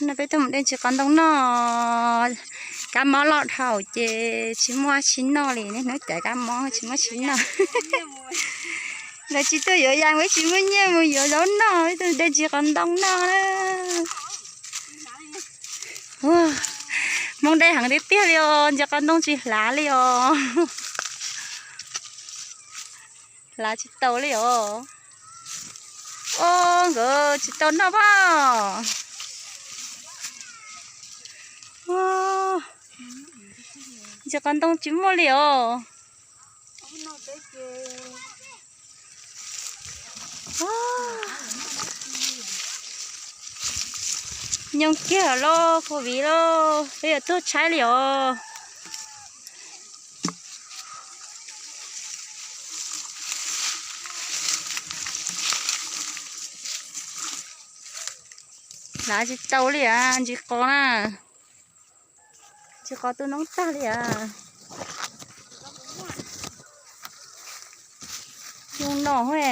No peb tuaj mus de ntsis qos ntoo noj. Kab mob loj dhau ces tsis muaj tsis noj li, niaj hnub caiv kab mob tsis muaj tsis noj. Lawv tsis tuaj yuav yas, tsis muaj nyiaj mus yuav zaub noj, tuaj de ntsis qos ntoo noj na. Hmoob de heev tiag tiag li os, ntsis qos ntoo tsis hlav li os. Hlav tsis tau li os. Os, nkawd tsis tau noj pob. Ntsis qos ntoo tsis muaj li os. Nyoog kiag lauj, covid lauj, peb yuav tuag tshaib li os. Hlav tsis tau li as, ntsis qos na. Ntsis qos tu noob tag li as. Zoo no he.